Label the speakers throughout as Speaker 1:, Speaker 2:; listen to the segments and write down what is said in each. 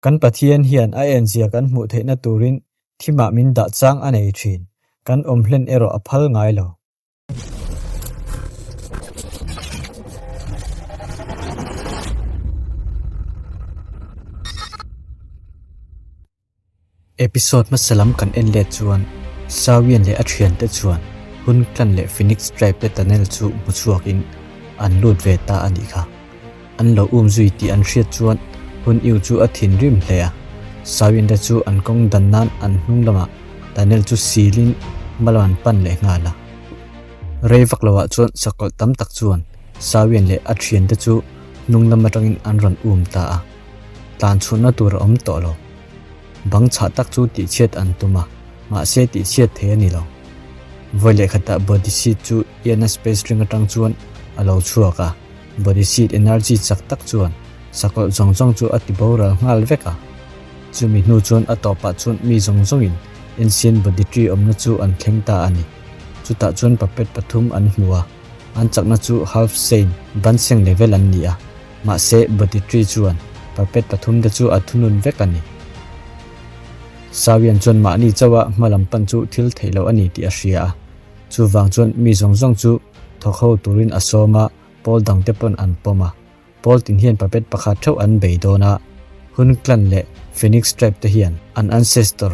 Speaker 1: Kan Pathian hian a enzia kan hmuh theihna turin thimah min dah chang a nei thin, kan awm hlen erawh a phal ngai lo. Episode hmasa lam kan en let chuan Sawian leh a thiante chuan Hun Clan leh Phoenix Tribe te tunnel chu hmu chhuakin an lut ve ta a nih kha. An lo um zui tih an hriat chuan Hun Yu chu a thinrim hle a, Sawian te chu an kawng dan nan an hnung lamah tunnel chu silin hma lam an pan leh nghal a. Rei vak loah chuan sakawlh tam tak chuan Sawian leh a thiante chu hnung lam atangin an rawn um ta a, tlan chhuahna tur a awm tawh lo. Bang chhah tak chu tihchhiat an tum a, mahse tihchhiat thei a ni lo. Vawi leh khatah body seat chu Iana space ring atang chuan a lo chhuak a, body seat energy chak tak chuan sakawlh zawng zawng chu a ti boral nghal vek a. Chumi hnu chuan a tawpah chuan mi zawng zawngin ancient body tree awmna chu an thleng ta a ni. Chutah chuan puppet pathum an hmu a, an chakna chu half sane, banseng level an ni a. Mahse, Body Tree chuan puppet pathum te chu a thunun vek a ni. Sawian chuan mahni chauha hma lam pan chu thil theih loh a ni tih a hria a. Chuvang chuan mi zawng zawng chu thawk ho turin a sawm a, pawl dangte pawn an pawm a. Pawl tin hian puppet pakhat theuh an bei dawn a. Hun Clan leh Phoenix Tribe te hian an ancestor,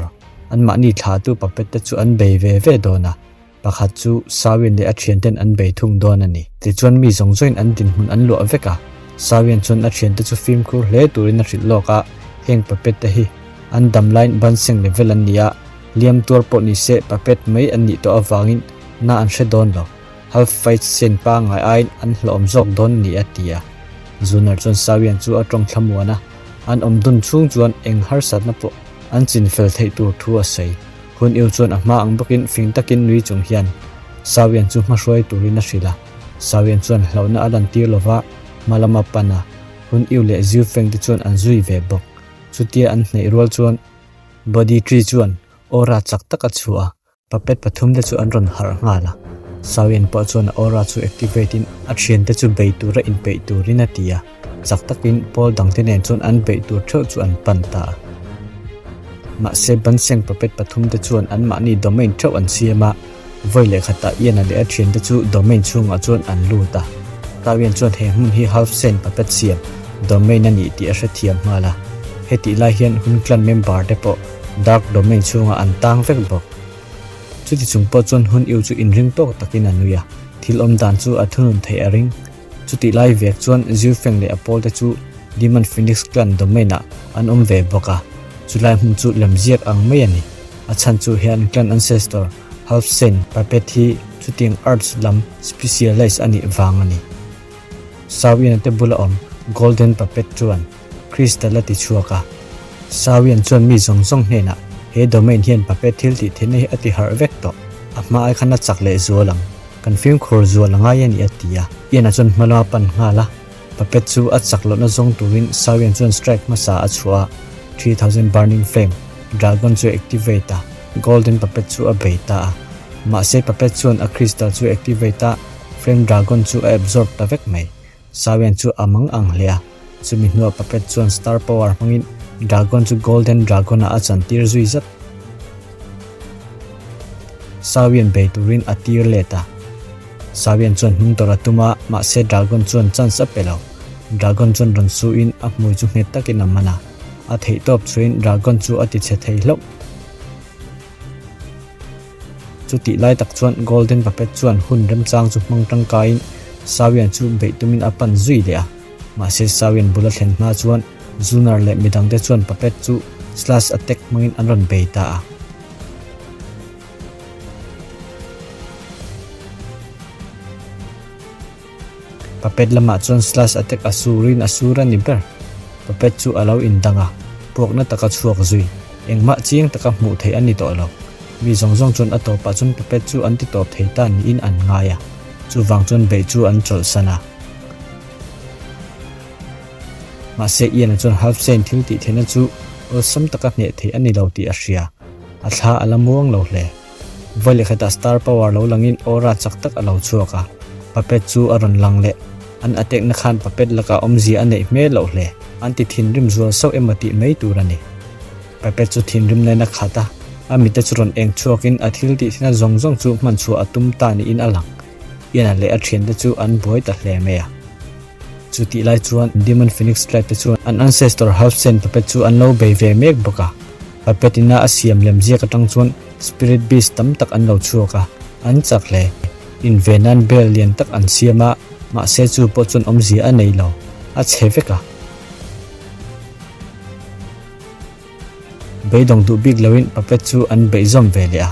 Speaker 1: anmahni thlahtu puppet te chu an bei ve ve dawn a. Pakhat chu Sawian leh a thianten an bei thung dawn a ni. Tichuan mi zawng zawngin an dinhmun an luah vek a, Sawian chuan a thiante chu fimkhur hle turin a hrilh lawk a, heng puppet te hi an dam laiin banseng level an ni a, hliam tuar pawh ni se puppet mai an nih tawh avangin na an hre dawn lo, half fight sen pangngai aiin an hlawm zawk dawn ni a ti a. Zunar chuan Sawian chu a tawng thlamuan a, an awm dun chhung chuan eng harsatna pawh an chinfel theih tur thu a sawi. Hun Eu chuan a hma ang bawkin fing takin nui chung hian Sawian chu hmahruai turin a hrilh a. Sawian chuan hlauhna a lantir lova hma lama pan a, Hun Eu leh Ziu Feng te chuan an zui ve bawk. Chutia an hnaih rual chuan Body Tree chuan aura chak tak a chhuah a, puppet pathum te chu an rawn harh nghal a. Sawian pawh chuan a aura chu activate in a thiante chu bei tura inpeih turin a ti a. Chak takin pawl dangte nen chuan an beih tur theuh chu an pan ta a. Mahse, Banseng puppet pathumte chuan anmahni domain theuh an siam a, vawi leh khatah Ian-a leh a thiante chu domain chhungah chuan an lut a. Tawian chuan he hmun hi Half Cent puppet siam domain a nih tih a hrethiam nghal a. Hetih lai hian Hun Clan member te pawh Dark Domain chhungah an tang vek bawk. Chuti chung pawh chuan Hun Yu chu inring tawk takin a nui a, thil awm dan chu a thunun theih a ring. Chutih lai vek chuan Zirfeng leh a pawlte chu Demon Phoenix Clan domain-ah an awm ve bawk a, chulai hmun chu lemziak ang mai a ni. A chhan chu hian clan ancestor Half Saint Puppet hi chutiang arts lam specialise a nih vang a ni. Sawian te bula awm Golden Puppet chuan Crystal a ti chhuak a. Sawian chuan mi zawng zawng hnenah he domain hian Puppet thil tih theihna hi a ti harh vek tawh, a hma ai khan a chak leh zual ang. Kan fimkhur zual a ngai a ni a ti a. Ian-a chuan hma lama pan nghal a, puppet chu a chak lohna zawng turin Sawian chuan strike hmasa a chhuah a, 3000 burning flame dragon chu a activate a, golden puppet chu a bei ta a. Mahse puppet chuan a crystal chu a activate a, flame dragon chu a absorb ta vek mai. Sawian chu a mang ang hle a, chumi hnuah puppet chuan star power hmangin dragon chu golden dragon ah a chantir zui zat. Sawian bei turin a tir let a. Sawian chuan hnung tawrh a tum a, mahse dragon chuan chance a pe lo. Dragon chuan rawn suhin a hmui chu nghet takin a man a. A theihtawp chhuahin dragon chu a ti chhe thei hlauh. Chutih lai tak chuan Golden Puppet chuan hun remchang chu hmang tangkaiin Sawian chu beih tumin a pan zui leh a. Mahse Sawian bul a thlen hma chuan Zunar leh midangte chuan Puppet chu Slash Attack hmangin an rawn bei ta a. Puppet lamah chuan Slash Attack a surin a sur a ni ber. Puppet chu a lo indang a, puakna taka chhuak zui. Engmah chiang taka hmuh theih a ni tawh lo. Mi zawng zawng chuan a tawpah chuan Puppet chu an ti tawp thei ta niin an ngai a, chuvang chuan beih chu an chawlhsan a. Mahse Ian-a chuan Half Chain thil tih theihna chu awlsam taka hneh theih a ni lo tih a hria. A thla a la muang lo hle. Vawi leh khatah star power lo langin aura chak tak a lo chhuak a, puppet chu a rawn lang leh. An attack na khan puppet lakah awmzia a neih hmel loh hle. an ti thinrim zual sauh emaw tih mai tur a ni. Puppet chu thinrim nain a khat a, a mite chu rawn eng chhuakin a thil tih thina zawng zawng chu hman chhuah a tum ta niin a lang. Ian-a leh a thiante chu an buai ta hle mai a. Chutih lai chuan Demon Phoenix Tribe te chuan an ancestor Half Saint Puppet chu an lo bei ve mek bawk a. Puppet ina a siam lem ziak atang chuan Spirit Beast tam tak an lo chhuak a, an chak hle. Inve nan bell lian tak an siam a, mahse chu pawh chuan awmzia a nei lo, a chhe vek a. Beidawng duh bik loin puppet chu an beih zawm ve leh a,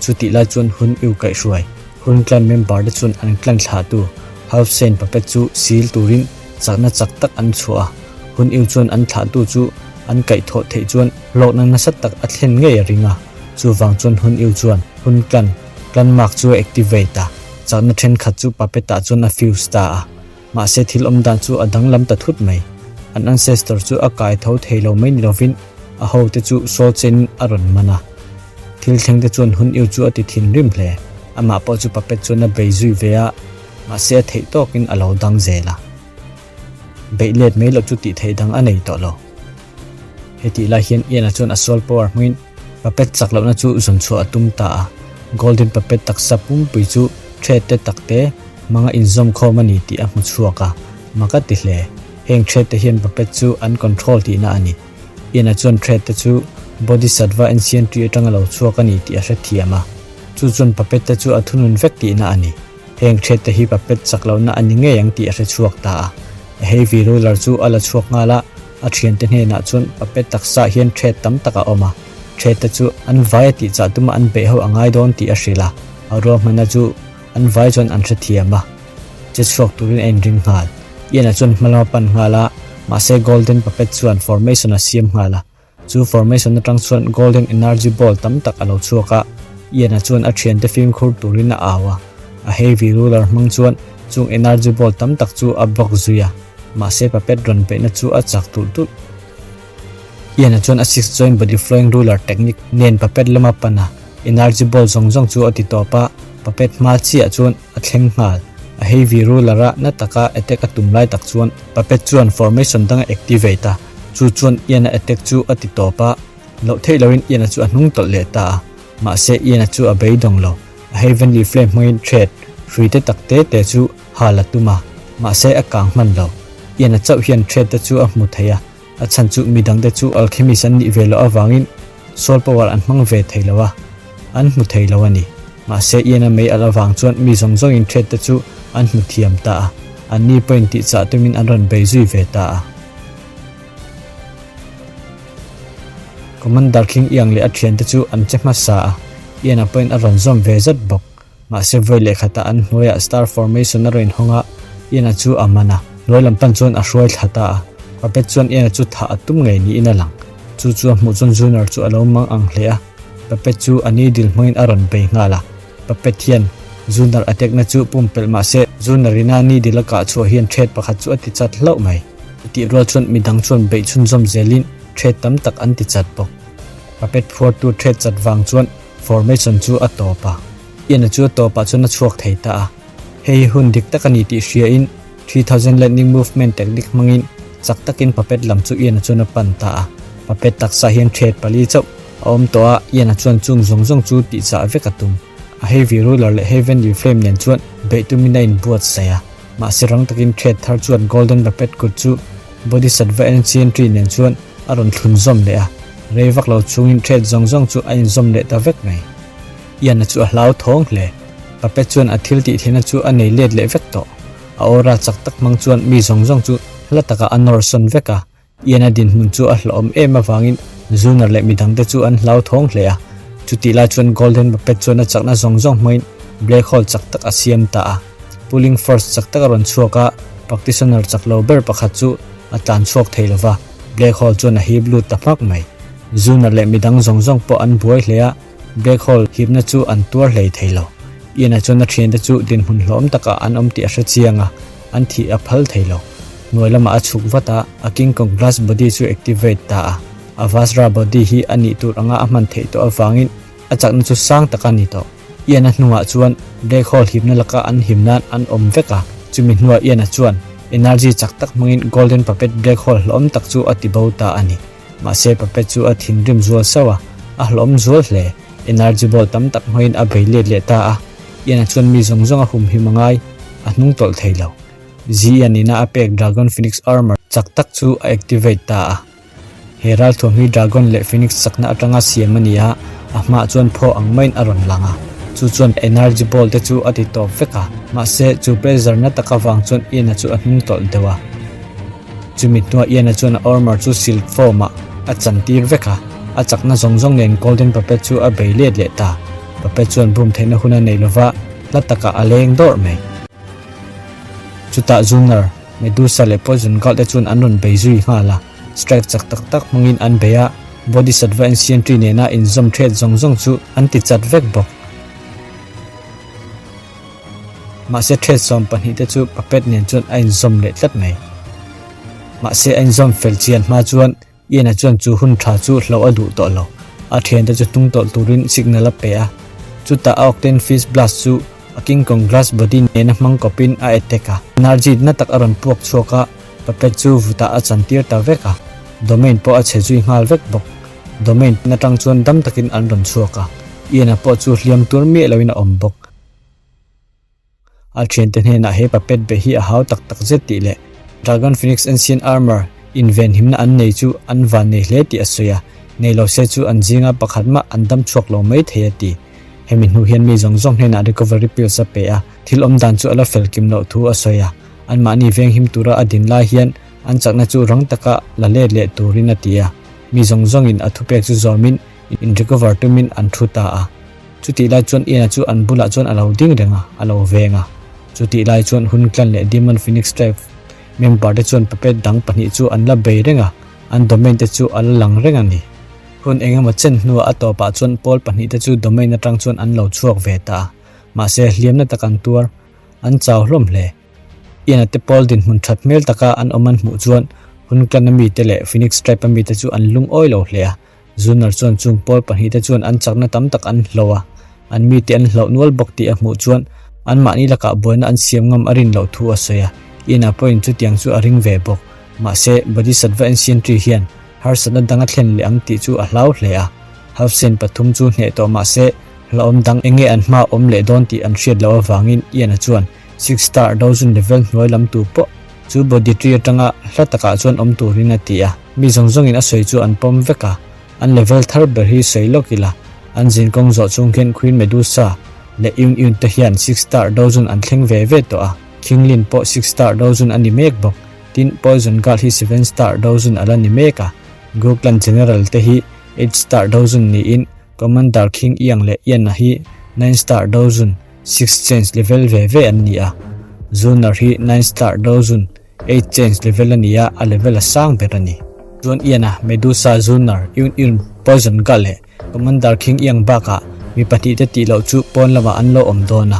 Speaker 1: chutih lai chuan hun iu kaihhruai, hun clan member te chuan an clan thlahtu Half Saint puppet chu sil turin chakna chak tak an chhuah a, hun iu chuan an thlahtu chu an kaihthawh theih chuan hlawkna nasa tak a thlen ngei a ring a, chuvang chuan hun iu chuan hun clan clan mark chu a activate a, chakna thenkhat chu puppet ah chuan a fuse ta a. Mahse thil awm dan chu a danglam ta thut mai. An ancestor chu a kai tho thei lo mai ni lovin a hote chu sawl chenin a rawn man a. Thil thleng te chuan hun iu chu a ti thinrim hle. Amah pawh chu puppet chuan a bei zui ve a, mahse a theih tawkin a lo dang zel a. Beih let mai loh chu tih theih dang a nei tawh lo. Hetih lai hian Ian-a chuan a soul power hmangin puppet chak lohna chu zawn chhuah a tum ta a. Golden puppet taksa pumpui chu thread te tak te hmanga inzawm khawm a ni tih a hmu chhuak a, mak a ti hle. Heng thread te hian puppet chu an control tihna a ni. Ian-a chuan thread te chu Bodhisattva ancient tree atanga lo chhuak a ni tih a hrethiam a. Chu chuan puppet te chu a thunun vek tihna a ni. Heng thread te hi puppet chak lohna a ni ngei ang tih a hre chhuak ta a. A heavy ruler chu a la chhuak nghal a. A thiante hnenah chuan puppet taksa hian thread tam tak a awm a, thread te chu an vai a tih chah tuma an beih ho a ngai dawn tih a hrilh a, a ruahmanna chu an vai chuan an hrethiam a, che chhuak turin a inring nghal. Ian-a chuan hma lama pan nghal a, mahse Golden Puppet chuan formation a siam nghal a, chu formation atang chuan Golden Energy Ball tam tak a lo chhuak a, Ian-a chuan a thiante fimkhur turin a au a, a heavy ruler hmang chuan chung energy ball tam tak chu a block zui a. Mahse puppet rawn beihna chu a chak tulh tulh. Ian-a chuan a six joint body flowing ruler technique nen puppet lama pan a, energy ball zawng zawng chu a ti tawp a, puppet hma chiah chuan a thleng nghal. A heavy ruler a na taka attack a tum lai tak chuan puppet chuan formation dang a activate a, chu chuan Ian-a attack chu a ti tawp a, loh theih loin Ian-a chu a hnung tawlh leh ta a. Mahse Ian-a chu a beidawng lo, a heavenly flame hmangin thread hrui te tak te te chu hal a tum a, mahse a kang hman lo. Ian-a chauh hian thread te chu a hmu thei a, a chhan chu midang te chu alchemist an nih ve loh avangin soul power an hmang ve thei lo a, an hmu thei lo a ni. Mahse Ian-a mei alh avang chuan mi zawng zawngin thread te chu an hmu thiam ta a, anni pawhin tihchah tumin an rawn bei zui ve ta a. Commander King Iang leh a thiante chu an che hmasa a, Ian-a pawhin a rawn zawm ve zat bawk. Mahse vawi leh khatah an hnuaiah star formation a rawn inhawng a, Ian-a chu a man a, hnuai lam pan chuan a hruai thla ta a. Puppet chuan Ian-a chu thah a tum ngei niin a lang. Chu chu a hmuh chuan Junior chu a lo mang ang hle a, Puppet chu a ni dil hmangin a rawn bei nghal a. Puppet hian Junior a tekna chu pumpelh mahse Junior-ina ni dil a kah chhuah hian thread pakhat chu a ti chat hlauh mai. Tih rual chuan midang chuan beih chhunzawm zelin thread tam tak an ti chat bawk. Puppet phuartu thread chat vang chuan Formation chu a tawp a, Ian-a chu a tawpah chuan a chhuak thei ta a. Hei hi hun dik tak a ni tih hriain 3000 Lightning Movement technique hmangin chak takin puppet lam chu Ian-a chuan a pan ta a. Puppet taksa hian thread pali chauh a awm tawh a, Ian-a chuan chung zawng zawng chu tihchah vek a tum. A Heavy Ruler leh Heavenly Flame nen chuan beih tumin a inbuatsaih a. Mahse rang takin thread thar chuan Golden Puppet kut chu Bodhisattva Ancient Tree nen chuan a rawn thlun zawm leh a, rei vak lo chungin thread zawng zawng chu a inzawm leh ta vek mai. Ian-a chu a hlau thawng hle. Puppet chuan a thil tih theihna chu a nei let leh vek tawh. A aura chak tak hmang chuan mi zawng zawng chu hla takah a nawr sawn vek a. Ian-a dinhmun chu a hlawhawm em avangin Zunar leh midangte chu an hlau thawng hle a. Chutih lai chuan Golden Puppet chuan a chakna zawng zawng hmangin black hole chak tak a siam ta a. Pulling force chak tak a rawn chhuak a, practitioner chak lo ber pakhat chu a tlan chhuak thei lo va, black hole chuan a hip lut ta hmak mai. Zunar leh midang zawng zawng pawh an buai hle a, black hole hipna chu an tuar hlei thei lo. Ian-a chuan a thiante chu dinhmun hlawm takah an awm tih a hre chiang a, an thih a phal thei lo. Hnuai lamah a chhuk vat a, a King Kong glass body chu activate ta a. A Vajra body hi a nih tur anga a hman theih tawh avangin a chakna chu sang tak a ni tawh. Ian-a hnungah chuan black hole hipna laka an him nan an awm vek a, chumi hnuah Ian-a chuan. Energy chak tak hmangin Golden Puppet Black Hole hlawm tak chu a ti bo ta a ni. Mahse Puppet chu a thinrim zual sauh a, a hlawm zual hle. Energy ball tam tak hmangin a bei let leh ta a. Ian-a chuan mi zawng zawng a humhim a ngai, a hnung tawlh thei lo. Zian ina a pek Dragon Phoenix Armor chak tak chu a activate ta a. He ralthuam hi Dragon leh Phoenix chakna atanga siam a ni a, a hmaah chuan phaw ang maiin a rawn lang a. Chu chuan Energy Ball te chu a ti tawp vek a, mahse chu pressure na tak avang chuan Ian-a chu a hnung tawlh deuh a. Chumi hnuah Ian-a chuan a armor chu silk form-ah a chantir vek a, a chakna zawng zawng nen Golden Puppet chu a bei let leh ta. Puppet chuan bum theihna hun a nei lova, hla takah a leng dawrh mai. Chutah Zunar, Medusa leh Poison Guard te chuan an rawn bei zui nghal a, strike chak tak tak hmangin an bei a, Bodhisattva Ancient Tree nena inzawm thet zawng zawng chu an ti chat vek bawk. Mahse thet 12 te chu puppet nen chuan a inzawm leh tlat mai. Mahse a inzawm fel chian hma chuan Ian-a chuan chu hun tha chu hloh a duh tawh lo. A thiante chu hnung tawlh turin signal a pe a. Chutah a Octane Fist Blast chu a King Kong Glass Body nena hmang kawpin a attack a. Energy na tak a rawn puak chhuak a, puppet chu vutah a chantir ta vek a. Domain pawh a chhe zui nghal vek bawk. Domain atang chuan dam takin an rawn chhuak a. Ian-a pawh chu hliam tur miah loin a awm bawk. A thiante hnenah he puppet be hi a hau tak tak zet tih leh Dragon Phoenix Ancient Armor invenhimna an nei chu an van nei hle tih a sawi a, nei lo se chu an zinga pakhat mah an dam chhuak lo mai thei a ti. Hemi hnu hian mi zawng zawng hnenah recovery pills a pe a, thil awm dan chu a la fel kim loh thu a sawi a, anmahni venghim tura a din lai hian an chakna chu rang taka la let leh turin a ti a, mi zawng zawngin a thupek chu zawmin in recover tumin an thu ta a. Chutih lai chuan Ian-a chu an bulah chuan a lo ding reng a, a lo veng a. Chutih lai chuan Hun Clan leh Demon Phoenix Tribe member te chuan puppet dang pahnih chu an la bei reng a, an domain te chu a la lang reng a ni. Hun eng emaw chen hnuah a tawpah chuan pawl pahnih te chu domain atang chuan an lo chhuak ve ta a, mahse hliamna tak an tuar, an chau hlawm hle. Ian-a te pawl dinhmun that hmel taka an awm an hmuh chuan Hun Clan-a mite leh Phoenix Tribe-a mite chu an lungawi lo hle a, Zunar chuan chung pawl pahnihte chuan an chakna tam tak an hloh a, an mite an hloh nual bawk tih a hmuh chuan anmahni lakah buaina an siam ngam a rin loh thu a sawi a, Ian-a pawhin chutiang chu a ring ve bawk. Mahse, Bodhisattva Ancient Tree hian harsatna dang a thlen leh ang tih chu a hlau hle a. Half Saint pathum chu hneh tawh mahse, hlauhawm dang eng nge an hma awm leh dawn tih an hriat loh avangin Ian-a chuan Six Star Dozun level hnuai lam tu pawh chu Bodhi Tree atanga hla takah chuan awm turin a ti a. Mi zawng zawngin a sawi chu an pawm vek a, an level thar ber hi sawi lawk ila, an zinkawng zawh chung khian Queen Medusa leh Yun Yun te hian Six Star Dozun an thleng ve ve tawh a, King Lin pawh Six Star Dozun a ni mek bawk, tin Poison Girl hi Seven Star Dozun a la ni mek a, Gu Clan General te hi Eight Star Dozun niin Commander King Yang leh Yan-a hi Nine Star Dozun, Six Change level ve ve an ni a, Zunar hi Nine Star Dozun, Eight Change level a ni a, a level a sang ber a ni. Chuan Ian-a, Medusa, Zunar, Yun Yun, Poison Ga leh Commander King Iang bakah mi pahnih te tih loh chu pawn lamah an lo awm dawn a.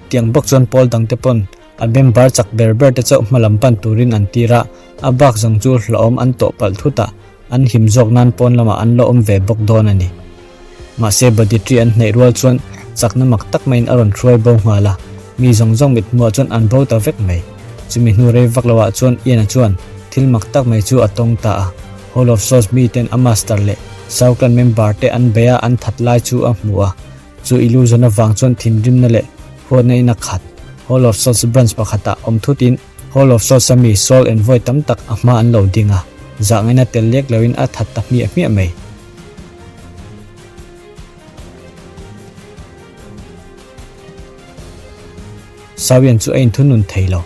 Speaker 1: Tiang bawk chuan pawl dang te pawn an member chak ber ber te chauh hma lam pan turin an tir a, a bak zawng chu hlauhawm an tawh palh thut a, an him zawk nan pawn lamah an la awm ve bawk dawn a ni. Mahse Baditri an hnaih rual chuan chakna mak tak maiin a rawn hruai bo nghal a, mi zawng zawng mithmuah chuan an bo ta vek mai. Chumi hnu rei vak loah chuan Ian-a chuan thil mak tak mai chu a tawng ta a, Hall of Souls miten a master leh Sao clan member te an bei a an that lai chu a hmu a, Chu illusion avang chuan thinrimna leh huatna in a khat. Hall of Souls branch pakhatah awm thutin Hall of Souls a mi Soul Envoy tam tak a hma an lo ding a, zahngaina tel lek loin a that ta hmiah hmiah mai. Sawian chu a inthunun thei lo.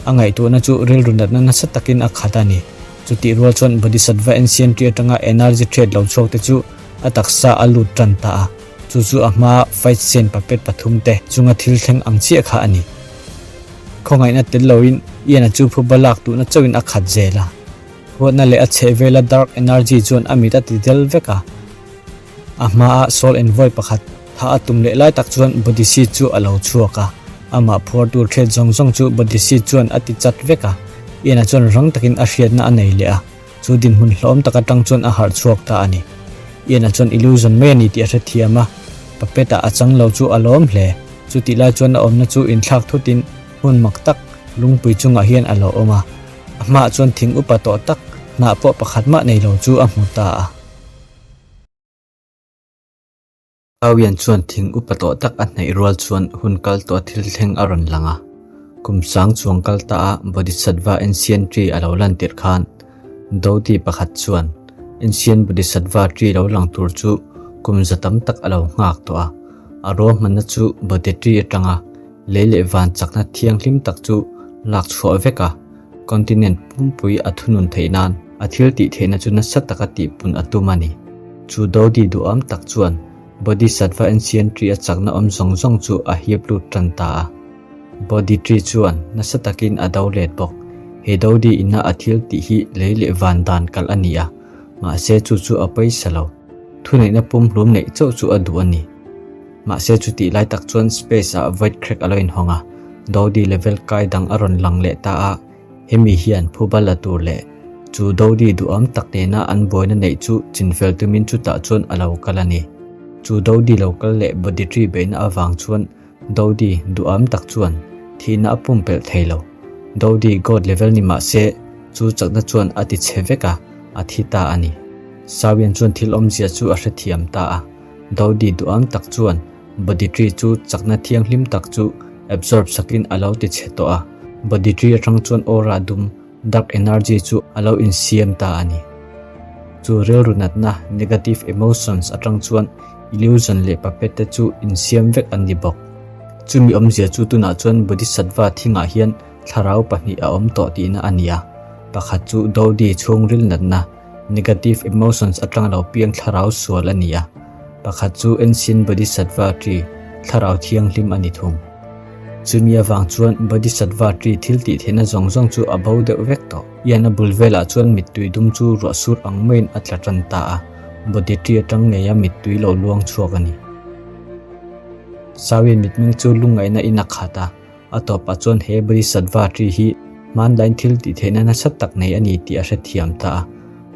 Speaker 1: A ngaihtuahna chu rilru natna nasa takin a khat a ni. Chutih rual chuan Bodhisattva Ancient Tree atanga energy thread lo chhuak te chu a taksa a lut tan ta a. Chu chu a hmaa fight scene puppet pathum te chunga thil thleng ang chiah kha a ni. Khawngaihna tel loin Ian-a chu phuba lak duhna chauhin a khat zel a. Huatna leh a chhehvela dark energy chuan a mit a ti del vek a. A hmaa Soul Envoy pakhat tha a tum leh lai tak chuan Bodhiseed chu a lo chhuak a. Amah phuar tur thlet zawng zawng chu Bodhiseed chuan a ti chat vek a. Ian-a chuan rang takin a hriatna a nei leh a. Chu dinhmun hlawm tak atang chuan a harh chhuak ta a ni. Ian-a chuan illusion mai a ni tih a hrethiam a, puppet-ah a chang lo chu a lawm hle. Chutih lai chuan a awmna chu inthlak thutin hmun mak tak, Lungpui chungah hian a lo awm a, a hmaah chuan thing upa tawh tak hnah pawh pakhat mah nei lo chu a hmu ta a. Awian chuan thing upa tawh tak a hnaih rual chuan hun kal tawh thil thleng a rawn lang a. Kum sang chuang kal ta a Bodhisattva Ancient Tree a lo lan tirh khan Doti pakhat chuan Ancient Bodhisattva Tree lo lang tur chu kum za tam tak a lo nghak tawh a. A ruahmanna chu Bodhi Tree atanga lei leh van chakna thianghlim tak chu lak chhuah vek a, continent pumpui a thunun theih nan a thil tih theihna chu nasa taka tihpun a tum a ni. Chu Dodi duham tak chuan Bodhisattva Ancient Tree a chakna awm zawng zawng chu a hip lut tan ta a. Bodhi Tree chuan nasa takin a do let bawk. He Dodi ina a thil tih hi lei leh van dan kalh a ni a, mahse chu chu a pawisa lo. Thuneihna pumhlum neih chauh chu a duh a ni. Mahse chutih lai tak chuan space ah void crack a lo inhawng a, Dodi level kai dang a rawn lang leh ta a, hemi hian phuba la tur leh chu Dodi duham tak nena an buaina neih chu chinfel tumin chutah chuan a lo kal a ni. Chu Dodi lo kal leh Bodhi tree beihna avang chuan Dodi duham tak chuan thihna a pumpelh thei lo. Dodi god level ni mahse chu chakna chuan a ti chhe vek a, a thi ta a ni. Sawian chuan thil awmzia chu a hrethiam ta a. Dodi duham tak chuan Bodhi tree chu chakna thianghlim tak chu absorb sakin a lo ti chhe tawh a. Bodhi tree atang chuan aura dum, dark energy, chu a lo insiam ta a ni. Chu rilru natna, negative emotions, atang chuan illusion leh puppet te chu insiam vek an ni bawk. Chumi awmzia chu tunah chuan Bodhisattva thingah hian thlarau pahnih a awm tawh tihna a ni a. Pakhat chu Dodi chhungril natna, Negative emotions atang lo piang thlarau sual a ni a, pakhat chu Ancient Bodhisattva Tree, thlarau thianghlim a ni thung. Chumi avang chuan Bodhisattva Tree thil tih theihna zawng zawng chu a bo deuh vek tawh. Ian a bul velah chuan mittui dum chu ruah sur ang maiin a tla tan ta a, Bodhi Tree atang ngeia mittui lo luang chhuak a ni. Sawian mitmeng chu lungngaihna in a khat a, A tawpah chuan he Bodhisattva tree hi hmanlaiin thil tih theihna nasa tak nei a ni tih a hrethiam ta a.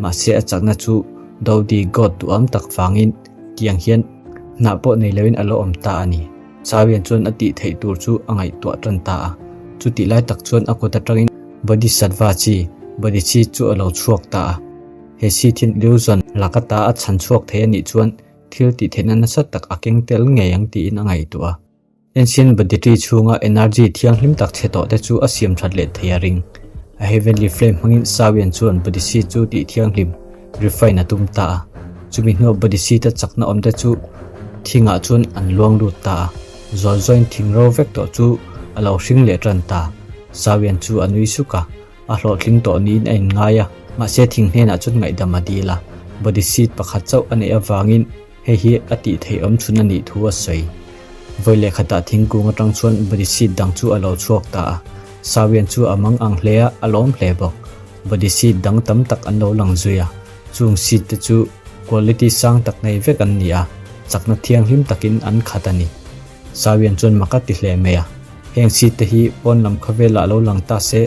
Speaker 1: Mahse a chakna chu Dodi God duham tak vangin tiang hian hnah pawh nei loin a lo awm ta a ni. Chawian chuan a tih theih tur chu a ngaihtuah tan ta a. Chutih lai tak chuan a kut atangin Bodhisattva chi, Bodhichi, chu a lo chhuak ta a. He seed hian illusion lak ata a chhan chhuak thei a nih chuan thil tih theihna nasa tak a keng tel ngei ang tiin a ngaihtuah a. Ancient Bodhi chhunga energy thianghlim tak chhe tawh te chu a siam that leh thei a ring. A heavenly flame hmangin Sawian chuan Bodhi chu tih thianghlim, refine, a tum ta a. Chumi hnuah Bodhi te chakna awm te chu thingah chuan an luang lut ta a. Zawi zawiin thing ro vek tawh chu a lo hring leh tan ta. Sawian chu a nui suk a, a hlawhtling tawh niin a inngai a. Mahse thing hnenah chuan ngaihdam a dil a, Bodhi seed pakhat chauh a neih avangin Hei hi a tih theih awm chhun a nih thu a sawi. Vawi leh khatah thingkung atang chuan body seat dang chu a lo chhuak ta a. Sawian chu a mang ang hle a, a lawm hle bawk. Body seat dang tam tak an lo lang zui a. Chung seat te chu quality sang tak nei vek an ni a, chakna thianghlim takin an khat a ni. Sawian chuan mak a ti hle mai a. Heng seat te hi pawn lam khawvelah lo lang ta se,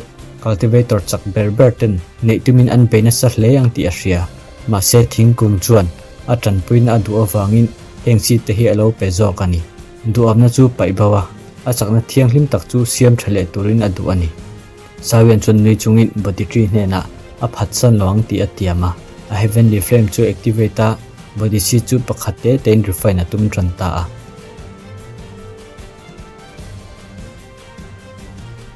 Speaker 1: cultivator chak ber ber ten neih tumin an bei nasa hle ang tih a hria. Mahse thingkung chuan A tanpuina a duh avangin heng seat te hi a lo pe zawk a ni. Duhawmna chu paih bo a, a chakna thianghlim tak chu siam tha leh turin a duh a ni. Sawian chuan nui chungin Bodhi tree hnenah a phatsan lo ang tih a tiam a, a heavenly flame chu activate a, Bodhi seed chu pakhat te tein refine a tum tan ta a.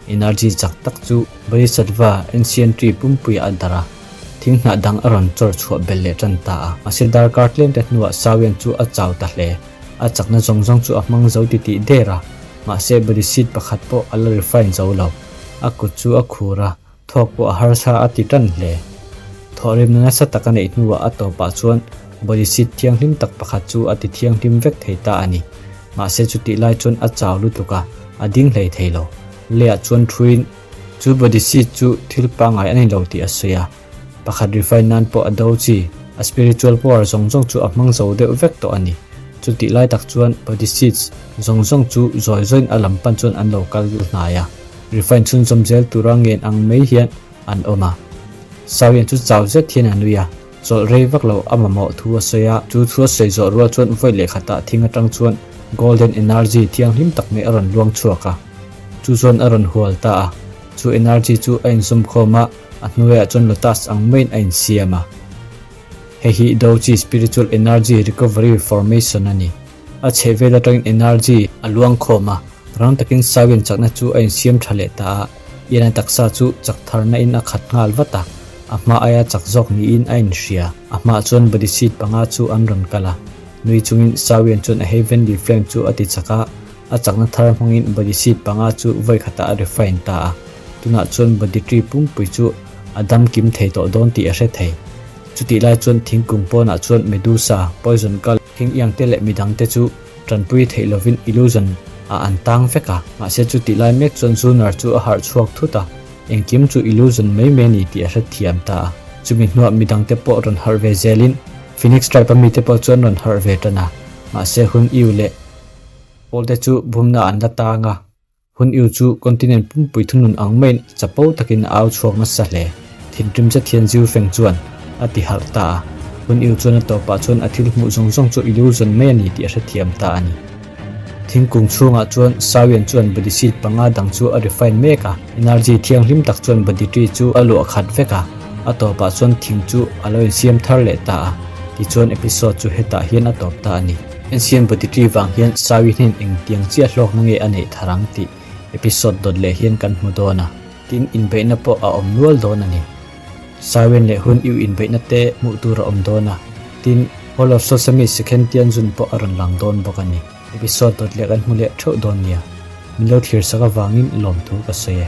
Speaker 1: Energy chak tak chu Bodhisattva ancient tree pumpuiah a darh a, thing hnah dang a rawn chawr chhuah belh leh tan ta a. Mahse darkar tlem te hnuah Sawian chu a chau ta hle. A chakna zawng zawng chu a hmang zo titih der a, mahse Bodhiseed pakhat pawh a la refine zo lo. A kut chu a khur a, Thawk pawh a harsa a ti tan hle. Thawhrimna nasa tak a neih hnuah a tawpah chuan body seat thianghlim tak pakhat chu a ti thianghlim vek thei ta a ni. Mahse chutih lai chuan a chau lutuk a, a ding hlei thei lo. Leiah chuan thuin chu body seat chu thil pangngai a ni lo tih a sawi a. Pakhat refine nan pawh a do chi, a spiritual power zawng zawng chu a hmang zo deuh vek tawh a ni. Chutih lai tak chuan body seats zawng zawng chu zawi zawiin a lam pan chuan an lo kal hnai a. Refine chhunzawm zel tura ngen ang mai hian an awm a. Sawian chu chau zet hian a nui a, chawlh rei vak lo a mamawh thu a sawi a. Chu thu a sawi zawh rual chuan vawi leh khatah thing atang chuan golden energy thianghlim tak mai a rawn luang chhuak a, chu chuan a rawn hual ta a. Chu energy chu a inzawmkhawm a, a hnuaiah chuan lotus ang maiin a insiam a. Hei hi Doji Spiritual Energy Recovery Formation a ni. A chhehvel atangin energy a luang khawm a, rang takin Saiwian chakna chu a insiam tha leh ta a, Ian-a taksa chu chak tharna in a khat nghal vat a, a hma aia chak zawk niin a inhria. A hmaah chuan body seat panga chu an rawn kal a, nui chungin Saiwian chuan a Heavenly Flame chu a ti chak a, a chakna thar hmangin body seat panga chu vawi khatah a refine ta a, tunah chuan body tree pumpui chu a dam kim thei tawh dawn tih a hre thei. Chutih lai chuan thingkung pawnah chuan Medusa, Poison Girl, Thing iangte leh midangte chu tanpui theih lovin illusion ah an tang vek a, mahse chutih lai mek chuan Zunar chu a harh chhuak thut a, engkim chu illusion mai mai a ni tih a hrethiam ta a. Chumi hnuah midangte pawh rawn harh ve zelin Phoenix tribe a mite pawh chuan rawn harh ve tan a, mahse hun iu leh pawlte chu bumna an la tang a. Hun Yu chu continent pumpui thunun ang maiin chapo takin a au chhuak nasa hle. Thinrim zet hian Ziu Feng chuan a ti harh ta a. Hun Yu chuan a tawpah chuan a thil hmuh zawng zawng chu illusion mai a ni tih a hrethiam ta a ni. Thingkung chhungah chuan Sawian chuan body seed panga dang chu a refine mek a. Energy thianghlim tak chuan body tree chu a luah khat vek a. A tawpah chuan thing chu a lo insiam thar leh ta a. Tichuan episode chu hetah hian a tawp ta a ni. Ancient Body Tree vang hian Sawi hnen engtiang chiah hlawkna nge a neih thar ang tih episode dawt leh hian kan hmu dawn a, tin inbeihna pawh a awm nual dawn a ni. Sawian leh hun iu inbeihna te hmuh tur a awm dawn a, tin Hall of Sosami Second Tianjun pawh a rawn lang dawn bawk a ni. Episode dawt leh kan hmu leh theuh dawn nia. Min lo thlir sak avangin lawmthu ka sawi e.